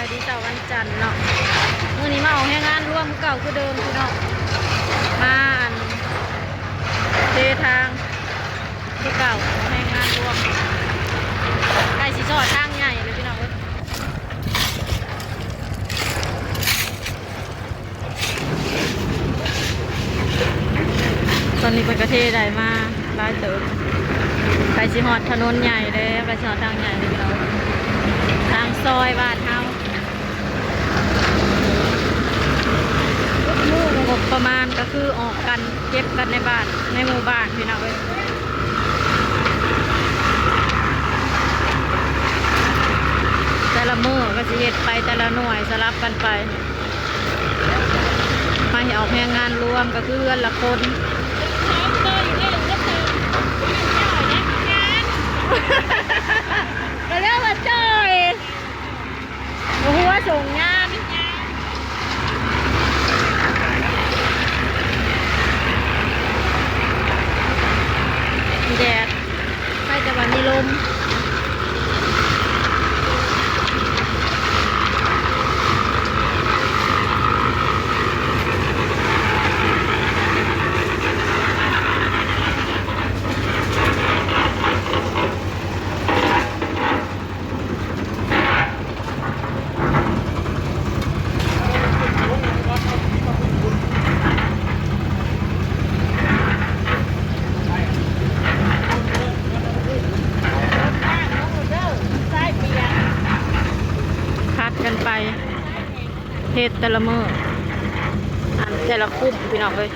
สวัสดีเช้าวันจันทร์เนาะ มื้อนี้มาออกแฮงงานรวมคือเก่าคือเดิมพี่น้อง มาอัน เททางคือเก่า แฮงงานรวม ใกล้สิฮอดทางใหญ่เลยพี่น้องเอ้ย ตอนนี้เพิ่นก็เทได้มาหลายเติบ ใกล้สิฮอดถนนใหญ่แล้ว ใกล้สิฮอดทางใหญ่แล้วพี่น้อง ทางซอยบ้านเฮา งบประมาณก็คือออกกัน เก็บกันในบ้าน ในหมู่บ้านพี่น้องเอ้ย แต่ละมื้อก็สิเฮ็ดไปแต่ละหน่วย สลับกันไป มาให้ออกแฮงงานรวมก็คือเฮือนละคน ก็เรียกว่าจ่อย บ่ฮู้ว่าส่งงาน แดด ใครจะว่ามีลม ผัดกันไปเฮ็ดแต่ละมื้อ อันแต่ละคุ้มพี่น้องเอ้ย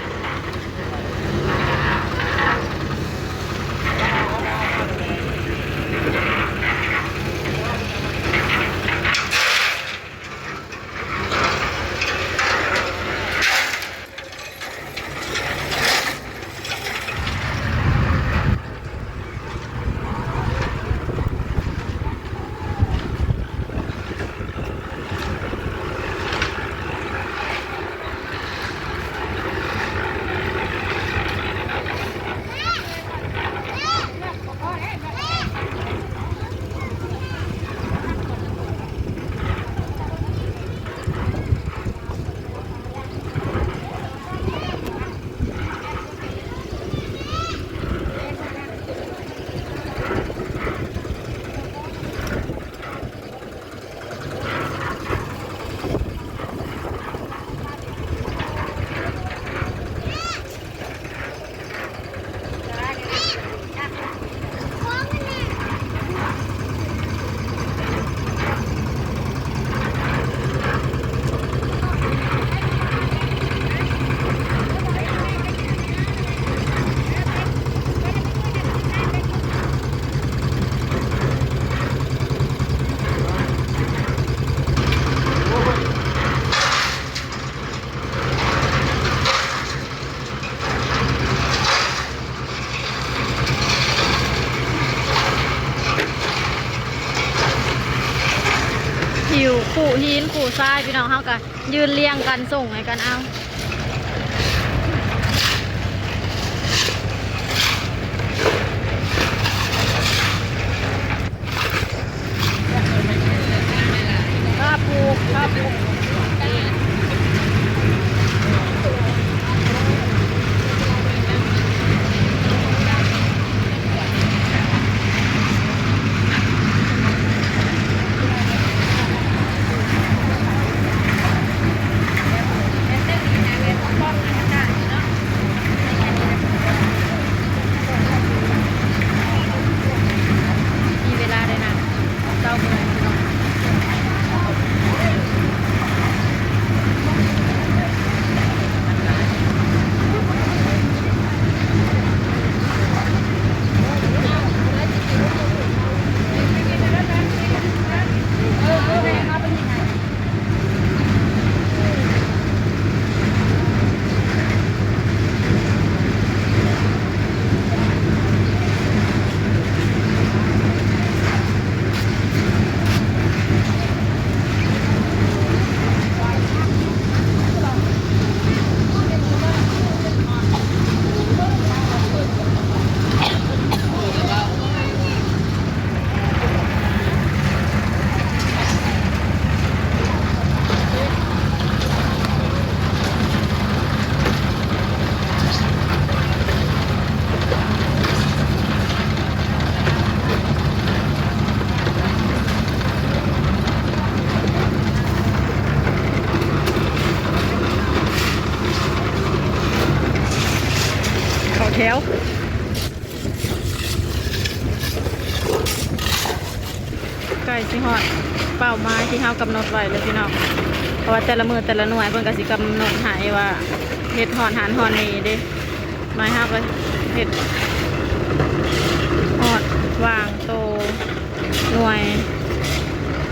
หิ้วคู่หินคู่ทรายพี่น้อง เฮาก็ยืนเรียงกันส่งให้กันเอา ผ้าปู ผ้าปู แม่น ໃກ້ຊິຮອດເປົ້າໝາຍທີ່ເຮົາກຳນົດໄວ້ແລ້ວພີ່ນ້ອງ ເພາະວ່າແຕ່ລະມື້ແຕ່ລະໜ່ວຍເພິ່ນກໍຊິກຳນົດໃຫ້ວ່າເຮັດຮອດຫັ້ນຮອດນີ້ເດ້. ໜ່ວຍເຮົາກໍເຮັດຮອດຫວ່າງໂຕໜ່ວຍ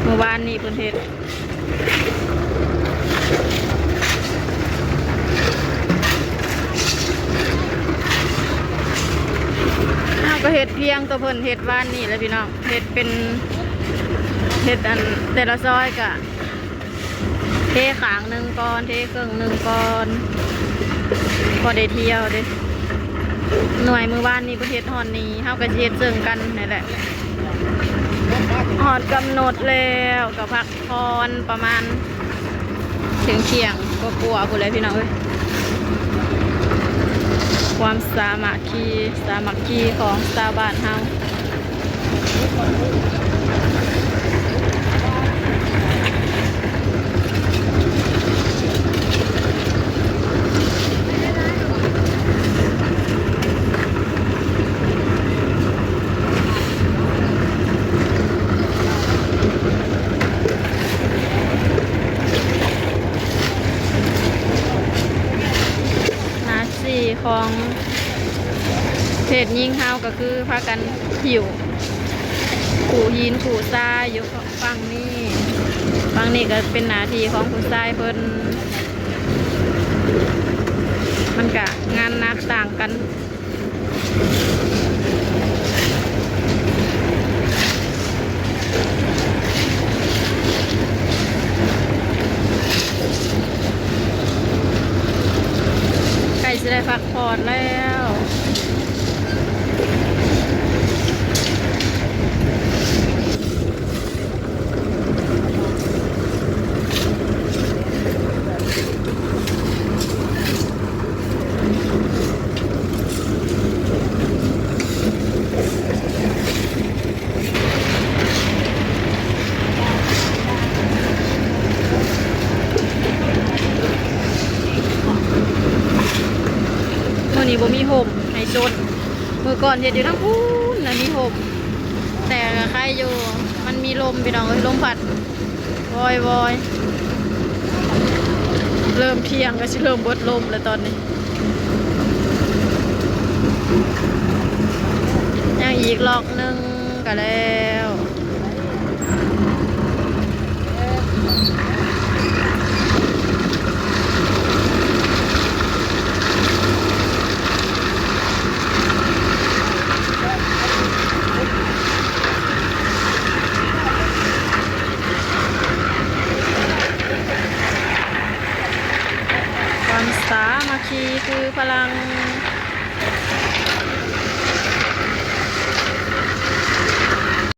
ມື້ວານນີ້ເພິ່ນເຮັດ ເຮົາກໍເຮັດພຽງໂຕເພິ່ນເຮັດວານນີ້ແຫຼະພີ່ນ້ອງ ເຮັດເປັນ ເຮັດອັນແຕ່ລະຊອຍກະເທຂ້າງໜຶ່ງກ່ອນ ເທເຄິ່ງໜຶ່ງກ່ອນ ພໍໄດ້ທ່ຽວເດ້. ໜ່ວຍມື້ວານນີ້ເພິ່ນເຮັດຮອດນີ້ ເຮົາກໍຊິເຮັດເຊິ່ງກັນນີ້ແຫຼະ. ຮອດກຳນົດແລ້ວກໍພັກຜ່ອນປະມານ ເຖິງທ່ຽງກວ່າໆ ພຸ້ນແຫຼະພີ່ນ້ອງເອີຍ. ຄວາມສາມັກຄີ ສາມັກຄີຂອງຊາວບ້ານເຮົາ. ໜ້າທີ່ຂອງເພດຍິງເຮົາກໍຄືພາກັນຫິ້ວ ຂູດຫີນຂູດຊາຍຢູ່ຝັ່ງນີ້ ຝັ່ງນີ້ກໍເປັນໜ້າທີ່ຂອງຜູ້ຊາຍເພິ່ນ ມັນກະງານໜັກຕ່າງກັນ. ໃກ້ຊິໄດ້ພັກຜ່ອນແລ້ວ. ມື້ນີ້ບໍ່ມີຮົ່ມໃຫ້ຊົນ ມື້ກ່ອນເຮັດຢູ່ທາງພຸ້ນນະ ມີຮົ່ມ ແຕ່ກໍໄຄຢູ່ ມັນມີລົມພີ່ນ້ອງເອີຍ ລົມພັດ ວອຍໆ ເລີ່ມທ່ຽງກໍຊິເລີ່ມເບິດລົມແລ້ວຕອນນີ້ ຍັງອີກລັອກໜຶ່ງກໍແລ້ວ. ຄວາມສາມັກຄີຄືພະລັງ